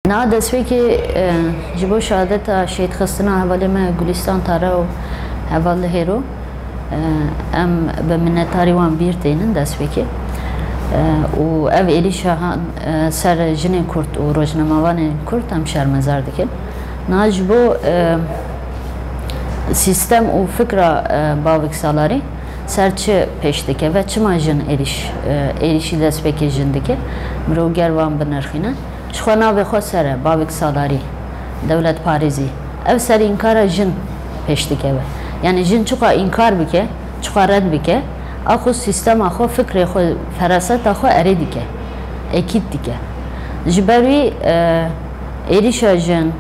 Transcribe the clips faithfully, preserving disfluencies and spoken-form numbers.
Niha destpêkê, e, ji bo şehadeta şehîdxistina hevalê me Gulîstan Tara û hevalê Hêro, e, em bi minetdarî wan bîr tênin destpêkê. E, û ev êrîşa han, e, ser jinên Kurd û rojnamevanên Kurd em şermezar dikin. Niha ji bo, e, sîstem û fikra, e, Bavik Salarî ser çi pêş dikeve, çima jin êrîş, e, êrîşî destpêkê jin dike, mirov ger wan binirxîne. Ji xwe navê xwe ser e, Bavik Salarî, dewletparêzî. Ev ser înkara jin pêş dikeve. Yanî jin çiqa înkar bike, çiqa red bike, a xwe sîstema xwe, fikrê xwe, feraseta xwe erê dike. Ekîd dike. Ji ber wî, e, êrîşa jin,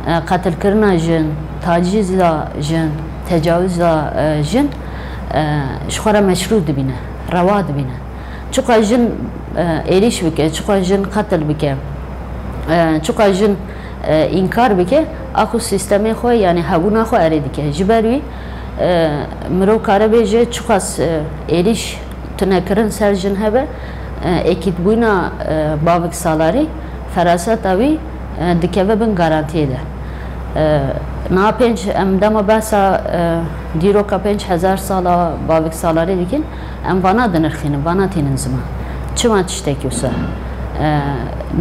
e, qetilkirina jin, tacîza jin, tecawiza, e, jin, e, ji xwe re meşrû dibîne, rewa dibîne. Çiqa jin, e, êrîş bike, çiqa jin qetil bike, e, çiqa jin, e, înkar bike, a xwe sîstemê xwe, yanî hebûna xwe erê dike. Ji ber wî, e, mirov kare bêje, çiqas, e, êrîş tune kirin ser jin hebe, e, ekîdbûna, e, Bavik Salarî, feraseta wî, e, dikeve bin garantiyê de. E, niha pênc, em dema behsa, e, dîroka pênc hezar sala Bavik Salarî dikin, em vana dinirxînin, vana tînin ziman. Çima tiştekî wisa? E,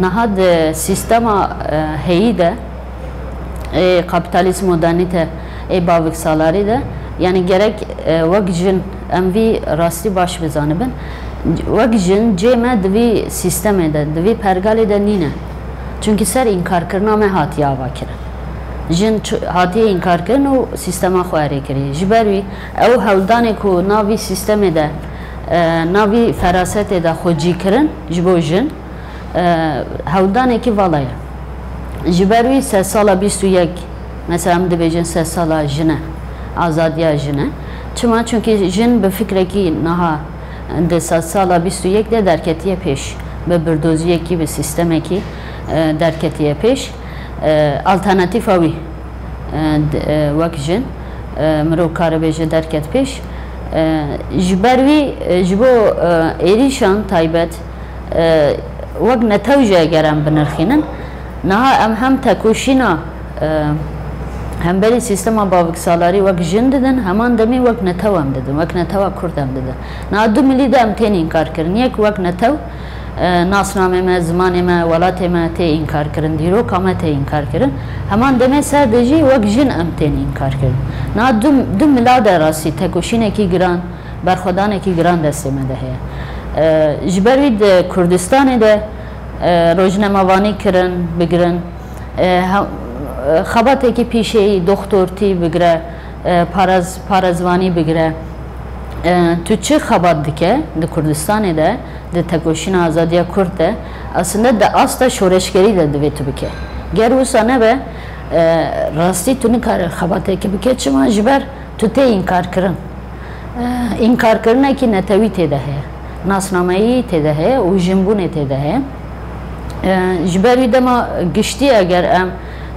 niha di sîstema, e, heyî de, ê kapîtalîst modernîte, ê Bavik Salarî de, yanî gerek, e, wek jin em vî rastî baş bizanibin. Wek jin cê me di vî sîstemê de, di vî pergalê de nîne. Çunkî ser înkarkirina me hatiye avakirin. Jin çi-, hatiye înkarkirin û sîstema xwe erê kirî. Ji ber wî ew hewldanê ku nav vî sîstemê de, e, nav vî ferasetê de xwe cî kirin ji bo jin, e, hewldanekî vala ye. Ji ber wî sedsala bîst û yek, mesela em dibêjin sedsala jin e, azadiya jin e. Çima? Çunkî jin bi fikrekî niha di sedsala bîst û yek de derketiye pêş. Bi birdoziyekî, bi sîstemekî, e, derketiye pêş. E, alternatîfa wî, e, d-, e, wek jin, e, mirov kare bêje derket pêş. E, ji ber wî, e, ji bo, e, êrîşan taybet, e, wek netew jî eger em binirxînin, niha em hem tekoşîna, e, hemberî sîstema Bavik Salarî wek jin didin, heman demê wek netew em didin, wek netewa Kurd em didin. Niha du milî de em tên înkar kirin. Yek wek netew, e, nasnamê me, zimanê me, welatê me tê înkar kirin, dîroka me tê înkar kirin. Heman demê ser de jî wek jin em tên înkar kirin. Niha du, du mila de rastî tekoşînekî giran, berxwedanekî giran destê me de heye. E, ji ber wî di Kurdistanê de, e, rojnamevanî kirin, bigirin, e, he-, e, xebatekî pîşeyî, doxtortî bigire, e, parez-, parezvanî bigire. E, tu çi xebat dike di Kurdistanê de, di tekoşîna azadiya Kurd de, aslında di asta şoreşgerî de divê tu bike. Ger wisa nebe, e, rastî tu nikare xebatekî bike. Çima? Ji ber tu tê înkarkirin. E, înkarkirinekî netewî tê de heye, nasnameyî tê de heye û jinbûnê tê de heye. E, ji ber wî dema giştî eger em,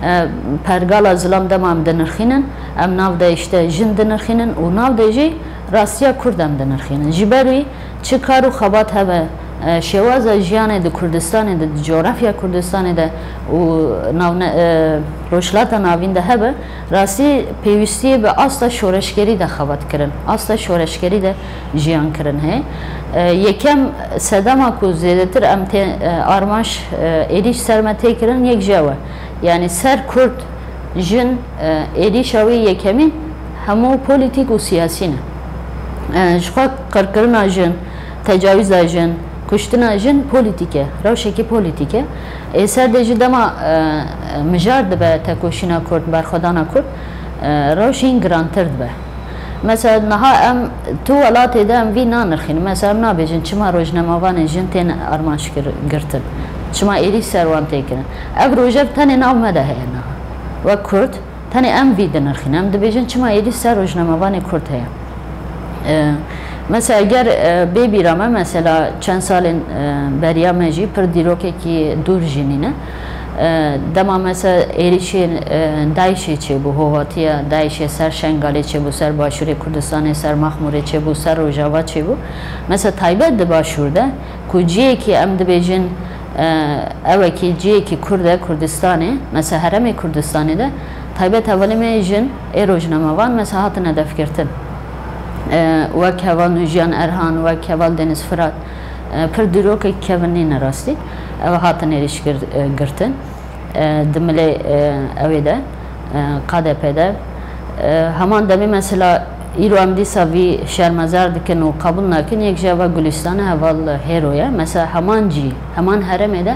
e, pergala zilam dema em dinirxînin, em nav de işte jin dinirxînin û nav de jî rastiya Kurd em dinirxînin. Ji ber wî çi kar û xebat hebe, e, şêwaza jiyanê di Kurdistanê de, di coğrafya Kurdistanê de û navne-, e, Rojhilata Navîn de hebe, rastî pêwîstiyê bi asta şoreşgerî de xebat kirin, asta şoreşgerî de jiyan kirin heye. E, yekem sedema ku zêdetir em tê, e, armanc, e, êrîş ser me tê kirin, yek jî ew e. Yanî ser Kurd, jin, e, êrîşa wî yekemîn hemû polîtîk û siyasî ne. E, ji xwe qirkirina jin, tecawîza jin, kuştina jin polîtîk e, rewşekî polîtîk e. Ê ser de jî dema, e, mijar dibe tekoşîna Kurd, berxwedana Kurd, e, rewş hîn girantir dibe. Mesela niha em tu welatê de em vî nanirxînin. Mesela em nabêjin çima rojnamevanên jin tên armanc gir-, girtin. Çima êrîş ser wan tê kirin. Ev rojhev tenê nav me de heye niha. Wek Kurd, tenê em vî dinirxînin. Em dibêjin çima êrîş ser rojnamevanê Kurd heye. E, mesela ger, e, bê bîra me, mesela çend salên, e, beriya me jî pir dîrokekî dûr jî nîne. E, dema mesela êrîşên, e, DAIŞê çêbû, hovatiya DAIŞê ser Şengalê çêbû, ser Başûrê Kurdistanê, ser Mexmûrê çêbû, ser Rojava çêbû. Mesela taybet di Başûr de, ku cihekî em dibêjin, E, ewekî ciyekî Kurd e Kurdistanê, mesela herêmê Kurdistanê de taybet hevalê me jin ê rojnamevan mesela hatin hedefgirtin. E, wek heval Nûjiyan Erhan, wek heval Deniz Firat, e, pir dîrokek kevin nîne rastî. Ew hatin êrîş gir-, e, girtin. E, di milê, e, ewê de, e, K D P de. E, heman demê mesela îro em dîsa vî şermezar dikin û qebûl nakin, yek ji eva Gulîstana heval Hêro ye. Mesela heman cî, heman herêmê de,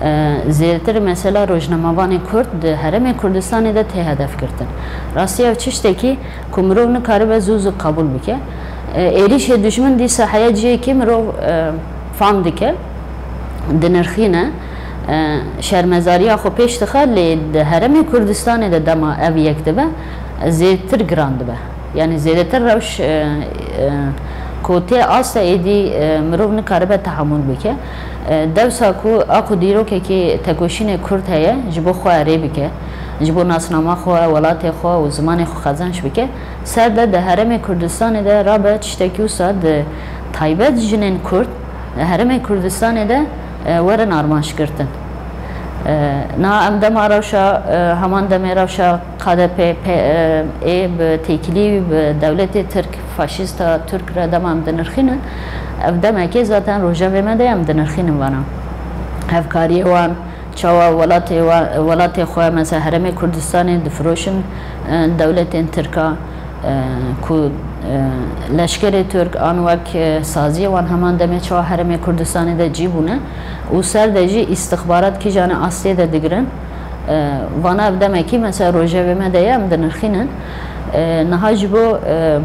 e, zêdetir mesela rojnamevanê Kurd di herêmê Kurdistanê de tê hedef girtin. Rastî ev çiştekî ku mirov nikaribe zû zû qebûl bike. E, êrîşê dijmin dîsa heya ciyekî mirov, e, fam dike, dinirxîne, e, şermezariya xwe pêş dixe, lê di herêmê Kurdistanê de dema ev yek dibe, zêdetir giran dibe. Yanî zêdetir rewş, e, e, ku tê asta êdî, e, mirov nikaribe tehemûl bike. E, dewsa ku a ku dîrokekî tekoşînê Kurd heye, ji bo xwe erê bike, ji bo nasnama xwe, welatê xwe û zimanê xwe qezenç bike, ser de di herêmê Kurdistanê de rabe tiştekî wisa di taybet jinên Kurd di herêmê Kurdistanê de, e, werin armanc girtin. E, niha em dema rewşa, e, heman demê rewşa K D P, P, e, ê bi têkilî bi dewletê Tirk, faşîsta Tirk re dema em dinirxînin, ev demekê zaten rojevê me de em dinirxînin vana. Hevkariyê wan, çawa welatê wa-, welatê xwe, mesela herêmê Kurdistanê difiroşin, e, dewletên Tirka, e, ku, e, leşkerê Tirk an wek, e, saziyê wan heman demê çawa herêmê Kurdistanê de cî bûne û ser de jî îstixbarat kîjanê astê de digirin. E, vana ev demekî mesela rojevê me de ye, em dinirxînin. E, niha ji bo, e,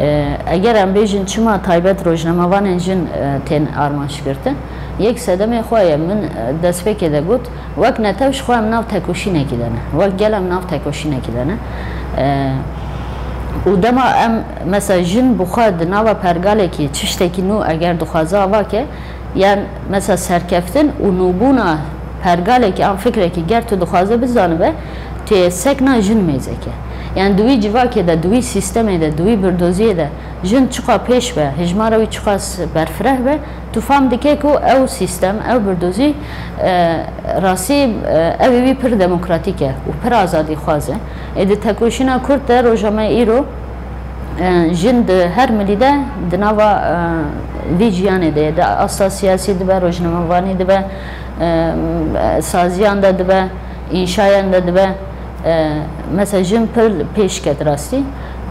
e, eger em bêjin çima taybet rojnamevanên jin, e, tên armanc girtin, yek sedemê xwe ye. Min, e, destpêkê de got, wek netew ji xwe em nav tekoşînekî de ne. Wek gel em nav tekoşînekî de ne. E, û dema em mesela jin bi xwe di nava pergalekî tiştekî nû eger dixwaze ava ke, yan mesela serkeftin û nûbûna pergalekî an fikrekî ger tu dixwaze bizanibe, tu yê sekna jin mêze ke. Yan di wî civakê de, di wî sîstemê de, di wî birdoziyê de jin çiqa pêş be, hejmara wî çiqas berfireh be, tu fam dike ku ew sîstem, ew birdozî, e, rastî, e, ew ê wî pir demokratîk e û pir azadîxwaz e. Ê di tekoşîna Kurd de roja me îro, e, jin di her milî de di nava, e, vî jiyanê de ye. Di asta siyasî dibe, rojnamevanî dibe, e, saziyan de dibe, înşayan de dibe. E, mesela jin pir pêşket rastî.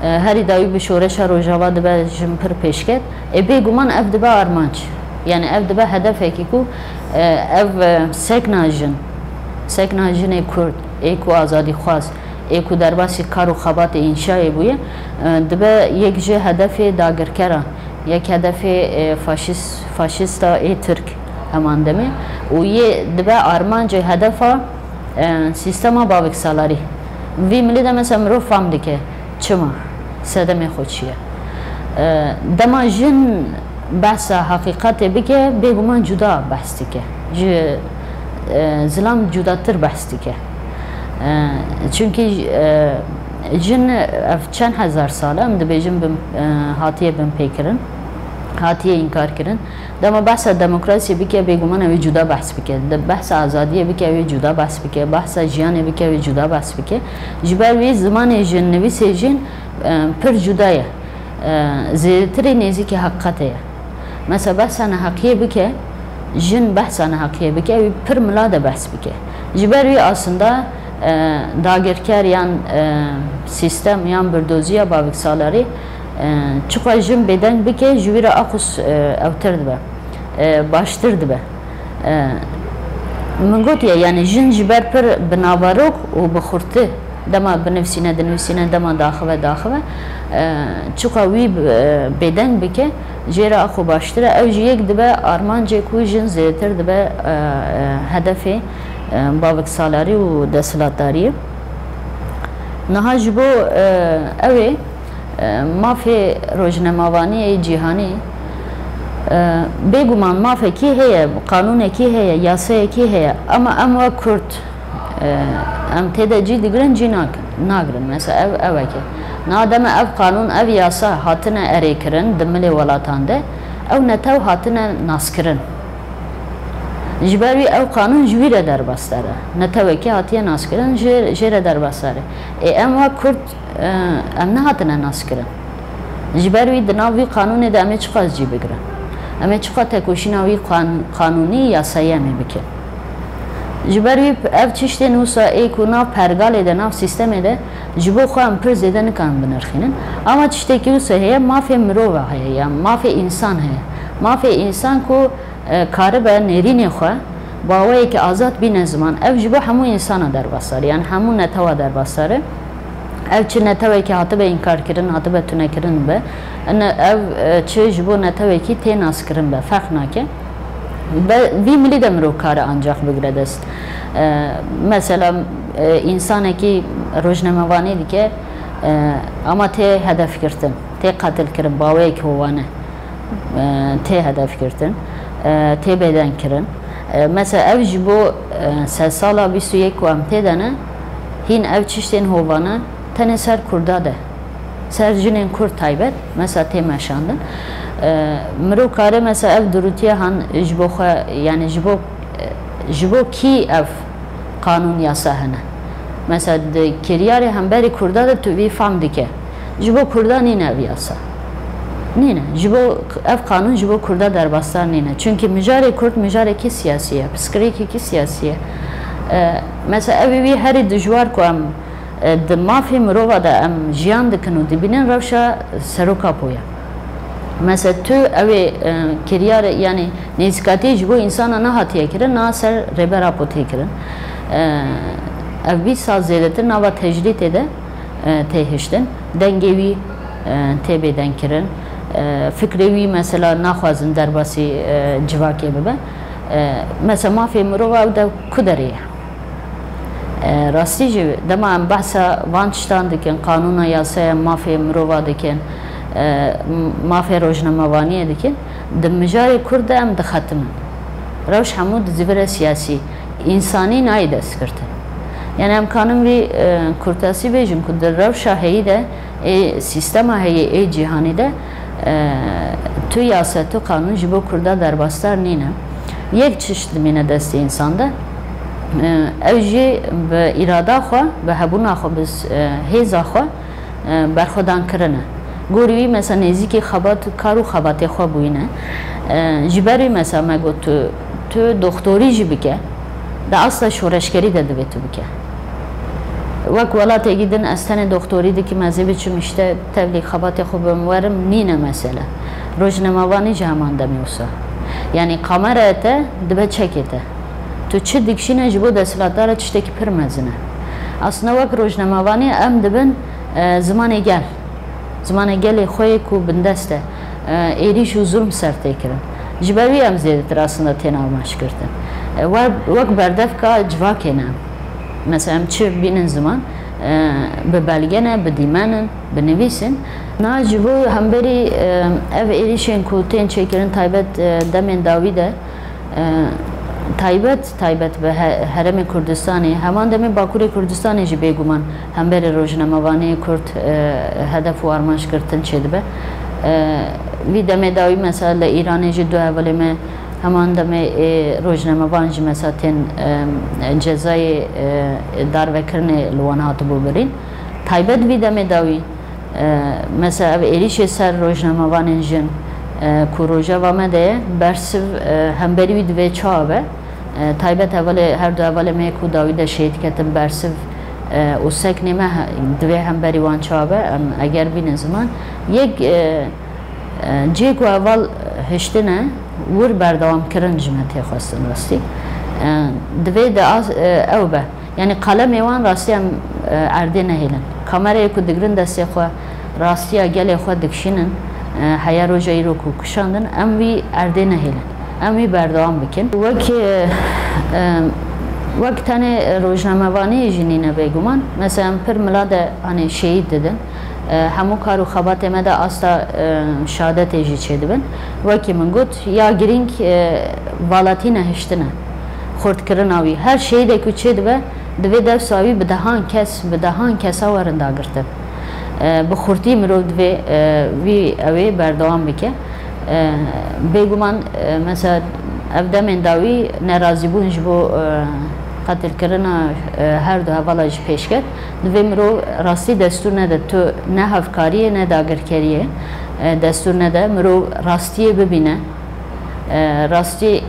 E, herî dawî bi şoreşa Rojava dibe jin pir pêşket. Ê bêguman ev dibe armanc. Yanî ev dibe hedefekî ku, e, ev, e, sekna jin, sekna jinê Kurd, ê ku azadîxwaz, ê ku derbasî kar û xebatê înşayê bûye, e, dibe yek ji hedefê dagirkeran, yek hedefê, e, faşîst-, faşîsta ê Tirk heman demê û yê dibe armancê hedefa, e, sîstema baveksalarî. Vî milî de mesela mirov fam dike çima, sedemê xwe çi ye. E, dema jin behsa heqîqetê bike, bêguman cuda behs dike. Ji, e, zilam cudatir behs dike. E, çunkî, e, jin ev çend hezar sal e, em dibêjin bin, e, hatiye binpêkirin, hatiye înkar kirin. Dema behsa demokrasiyê bike, bêguman ew ê cuda behs bike. De behsa azadiyê bike, ew ê cuda behs bike. Behsa jiyanê bike, ew ê cuda behs bike. Ji ber wî zimanê jin, nivîsê jin, e, pir cuda ye. E, zêdetirê nêzîkî heqîqetê ye. Mesela behsa neheqiyê bike, jin behsa neheqiyê bike, wî pir mila de behs bike. Ji ber wî aslında, e, dagirker yan, e, sîstem yan birdoziya baveksalarî, e, çiqas jin bêdeng bike, ji wî re aqûs, e, ewtir dibe, e, baştir dibe. E, min gotiye, yanî jin ji ber pir bi naverok û bi xurti dema binivîsîne, dinivîsîne, dema daxive, daxive. E, çiqa wî, e, bêdeng bike, jê re axwe baştir e. Ew jî yek dibe armancê ku jin zêdetir dibe, e, e, hedefê, e, baveksalarî û desthilatdariyê. Niha ji bo, e, ew ê, e, mafê rojnamevaniyê cîhanî, e, bêguman mafekî heye, qanûnekî heye, yasayekî heye, ama em wek Kurd, e, em tê de cî digirin, cî nak-, nagirin. Mesela ev, ew eke. Niha dema ev qanûn, ev yasa hatine erêkirin di milê welatan de, ew netew hatine naskirin. Ji ber wî ew qanûn ji wî re derbasdar e. Netewekî hatiye naskirin, jê, jê re derbasdar e. Ê em wek Kurd, e, em nehatine naskirin. Ji ber wî di nav wî qanûnê de em ê çiqas cî bigirin? Em ê çiqas tekoşîna wî qan-, qanûnî, yasayî em ê bikin? Ji ber wî ev tiştên wisa ê ku nav pergalê de, nav sîstemê de ji bo xwe em pir zêde nikarin binirxînin. Ama tiştekî wisa heye, mafê mirova heye, ya mafê însan heye. Mafê însan ku e, karibe nêrînê xwe bi awayekî azad bîne ziman. Ev ji bo hemû însana derbasdar e, yani hemû netewa derbasdar e. Ev çi netewekî hatibe înkarkirin, hatibe tunekirin be, ne ev, e, çi ji bo netewekî tê naskirin be, ferq nake. Be, vî milî de mirov kare ancax bigire dest. E, mesela, e, însanekî rojnamevanî dike, e, ama tê hedefgirtin, tê qetilkirin, bi awayekî hovane. e, tê hedefgirtin, e, tê bêdenkirin. E, mesela ev ji bo, e, sedsala bîst û yek ku em tê de ne, hîn ev tiştên hovane tenê ser Kurda de, ser jinên Kurd taybet, mesela tê meşandin. E, mirov kare mesela ev durûtiye han ji bo xwe, yani ji bo, e, ji bo kî ev qanûn yasa hene. Mesela di kiryarê hemberî Kurda de tu vî fam dike. Ji bo Kurda nîne ev yasa. Nîne. Ji bo ev qanûn ji bo Kurda derbasdar nîne. Çünkü mijarê Kurd mijarekî siyasî ye, pirsgirêkekî siyasî ye. E, mesela ev ê wî herî dijwar ku em, e, di mafê mirova de em jiyan dikin û dibînin rewşa Serok Apo ye. Mesela tu ew ê, e, kiryar, yani nêzîkatiyê ji bo însana nehatiye kirin, niha ser Rêber Apo tê kirin. E, ev bîst sal zêdetir nava tecrîtê de, e, tê hiştin. Dengê wî, e, tê bêdenkirin. E, fikrê wî mesela naxwazin derbasî, e, civakê bibe. E, mesela mafê mirova ew de ku derê ye? E, rastî jî dema em behsa van tiştan dikin, qanûna yasaya mafê mirova dikin, e, m-, mafê rojnamevaniyê dikin, di mijarê Kurd de em dixetimin. Rewş hemû di zivire siyasî, însanî nayê destgirtin. Yani em kanin vî, e, kurtasî bêjin ku di rewşa heyî de, ê sîstema heyî ê cîhanî de, e, tu yasa, tu qanûn ji bo Kurda derbasdar nîne. Yek tişt dimîne destê însan de. E, ew jî bi îrada xwe, bi hebûna xwe, bi, e, hêza xwe, e, berxwedan kirine. Gorî wî mesela nêzîkî xebat, kar û xebatê xwe bûyîne. E, ji ber wî mesela me got tu, tu doxtorî jî bike, di asta şoreşgerî de divê tu bike. Wek welatekî din ez tenê doxtorî dikim, ez ê biçim îşte tevlî xebatê xwe bim werim, nîne mesele. Rojnamevanî jî heman demê wisa. Yani kameraya te dibe çekê te. Tu çi dikişîne ji bo desthilatdara tiştekî pir mezin e. Aslında wek rojnamevanî em dibin, e, zimanê gel. Zimanê gelê xwe yê ku bindest e, e, êrîş û zulm ser tê kirin. Ji ber wî em zêdetir aslında tên armancgirtin. E, we-, wek berdevka civakê ne. Mesela em çi bînin ziman, e, bi belge ne, bi dîmen in, bi nivîs in. Na ji bo hemberî, e, ev êrîşên ku tên çêkirin taybet, e, demên dawî de, E, taybet, taybet bi he-, Herêmê Kurdistanê, heman demê Bakurê Kurdistanê jî bêguman hemberî rojnamevaniyê Kurd, e, hedef û armanc girtin çêdibe. E, vî demê dawî mesela li Îranê jî du hevalê me heman demê ê rojnamevan jî mesela tên, e, cezayê, e, darvekirinê li wan hatibû birîn. Taybet vî demê dawî, E, mesela ev êrîşê ser rojnamevanên jin, e, ku rojeva me de ye, bersiv, e, hemberî wî divê çawa be? E, taybet hevalê, her du hevalê me ku dawî de şehîd ketin bersiv, e, û seknê me he-, divê hemberî wan çawa be? Em eger bînin ziman. Yek, e, e, cihê ku heval hiştine, wir berdewam kirin ji me tê xwestin rastî. E, divê de az, e, ew be. Yani qalemê wan rastî em, e, erdê nehêlin. Kamerayê ku digirin destê xwe, rastiya gelê xwe dikişînin, e, heya roja îro ku kişandin, em wî erdê nehêlin. Em wî berdewam bikin. Wek, e, e, wek tenê rojnamevaniyê jî nîne bêguman. Mesela em pir mila de, hani, şehîd didin. E, hemû kar û xebatê me de asta, e, şehadetê jî çêdibin. Wekî min got, ya girîng, e, valatî nehiştin e. Xurtkirina wî. Her şehîdek ku çêdibe, divê dewsa wî bi dehan kes, bi dehan kesa werin dagirtin. E, bi xurtî mirov divê, e, wî ew ê berdewam bike. E, bêguman, e, mesela Ev demên dawî nerazîbûn ji bo, e, qetilkirina, e, her du hevala jî pêş ket. Divê mirov rastî destûr nede, tu ne hevkariyê ne dagirkeriyê, e, destûr nede, mirov rastiyê bibîne. E, rastî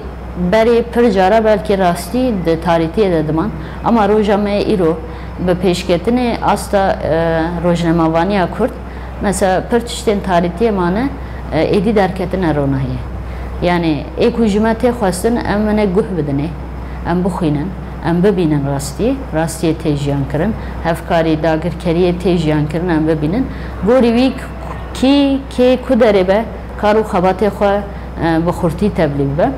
berê pir cara belkî rastî di tarîtiyê de diman. Ama roja me îro bi pêşketinê asta, e, rojnamevaniya Kurd, mesela pir tiştên tarîtiyê mane, e, êdî derketine ronahiyê. Yani ê ku ji me tê xwestin, em mine guh bidinê, em bixwînin, em bibînin rastî, rastiyê tê jiyan kirin, hevkarî, dagirkeriyê tê jiyan kirin, em bibînin. Gorî wî kî, kê, ku derê be, kar û xebatê xwe, e, bi xurtî tevlî bibe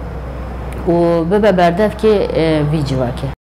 û bibe berdevkê, e, vî civakê.